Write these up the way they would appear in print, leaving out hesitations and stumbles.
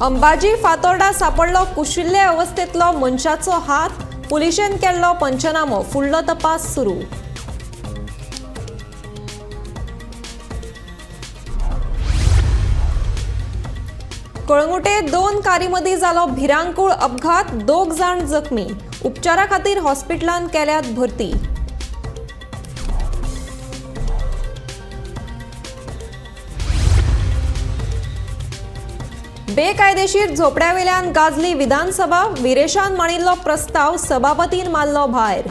अंबाजी फातोर्डा सापडलो कुशिल्ले अवस्थेंतलो मनशाचो हात. पुलिशेन केल्लो पंचनामो. फुडलो तपास सुरू. कळंगुटे 2 कारी मदीं जालो भिरांकूळ अपघात. 2 जाण जखमी. उपचारा खातीर हॉस्पिटलांत केल्यात भरती. बेकायदेशीर झोपड्यावेल्यान गाजली विधानसभा. विरेशान मांडिल्लो प्रस्ताव सभापतीन मारलो भायर.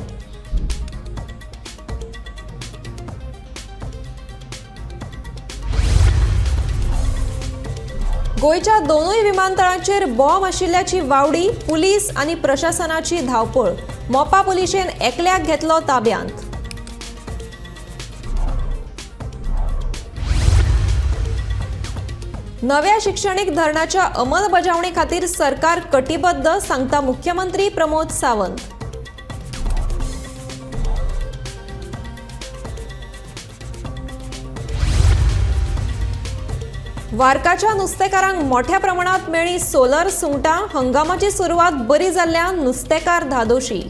गोंयच्या 2 विमानतळांचेर बॉम्ब आशिल्ल्याची वावडी. पुलीस आनी प्रशासनाची धांवपळ. मोपा पुलिशेन एकल्याक घेतलो ताब्यांत. नव्या शिक्षणीक धरणाच्या अंमलबजावणी खातीर सरकार कटिबद्ध, सांगता मुख्यमंत्री प्रमोद सावंत. वार्काच्या नुस्तेकारांक मोठ्या प्रमाणात मेळ्ळी सोलर सुंगटां. हंगामाची सुरवात बरी जाल्ल्यान नुस्तेकार धादोशी.